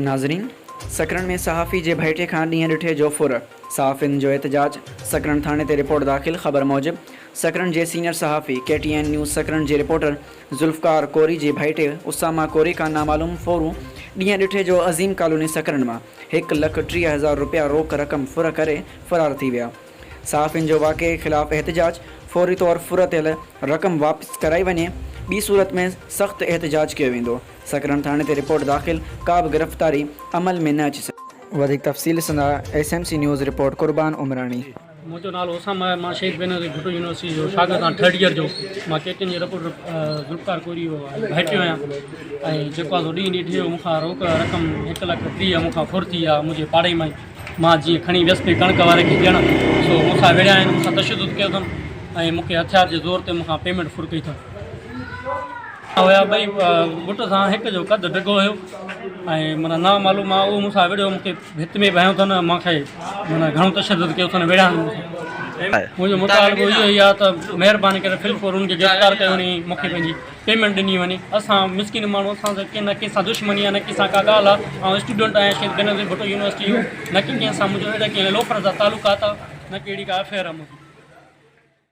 ناظرين سڪرنڊ ۾ صحافي جي ڀائٽي کان ڏينهن ڏٺي جو ڦر، صحافين جو احتجاج، سڪرنڊ ٿاڻي تي رپورٽ داخل، خبر موجب سڪرنڊ جي سينيئر صحافي ڪي ٽي اين نيوز سڪرنڊ جي رپورٽر ذوالفقار ڪوري جي ڀائٽي اسامه ڪوري کان نامعلوم ڦورون ڏينهن ڏٺي جو عظيم ڪالوني سڪرنڊ مان هڪ لک 30,000 رپيا روڪ رقم ڦر ڪري فرار ٿي ويا. صحافين جو واقعي خلاف احتجاج، فوري طور ڦر ٿيل رقم واپس ڪرائي وڃي، ٻي صورت ۾ سخت احتجاج ڪيو ويندو، سڪرنڊ ٿاڻي تي رپورٽ داخل، ڪا به گرفتاري عمل ۾ نه اچي سگهي. وڌيڪ تفصيل ڏسندا S M C news report Qurban Umrani. منهنجو نالو اسامه آهي مان شهيد بينظير ڀٽو يونيورسٽي جو شاگرد آهيان ٿرڊ ايئر جو مان ڪي ٽي اين جي رپورٽر ذوالفقار ڪوري جو ڀائٽيو آهيان ۽ جيڪو آهي سو ڏينهن ڏٺي جو مون کان روڪ رقم هڪ لک 30 مون کان ڦر ٿي آهي منهنجي پاڙي مان ئي مان جيئن کڻي ويس پئي ڪڻڪ واري کي ڏيڻ، سو مون سان وڙهيا آهن، مون سان تشدد ڪيو اٿن ۽ مون کي هٿيار جي زور تي مون کان پيمينٽ ڦر ڪئي اٿن. هيا ٻئي پٽ سان هڪ جو قد ڊگهو هيو ۽ معنيٰ نا معلوم آ اهو مون سان وڙهيو مون کي ڀت ۾ به هنيو اٿن مان کي معنيٰ گهڻو تشدد ڪيو اٿن وڙهيا آهن مون سان. منهنجو مطالبو اهو ئي آ ته مهرباني ڪري في الفور انهن کي گرفتار ڪيو وڃي مون کي پنهنجي پيمينٽ ڏني وڃي اسان مسڪين ماڻهو اسان سان ڪنهن نه ڪنهن سان دشمني آهي نه ڪنهن سان ڪا ڳالهه آهي آئون اسٽوڊنٽ آهيان شهيد بينظير ڀٽو يونيورسٽي جو نه ڪي ڪنهن سان منهنجو اهڙا ڪنهن لوفرن سان تعلقات آهي نه ڪي اهڙي ڪا افيئر آهي منهنجي.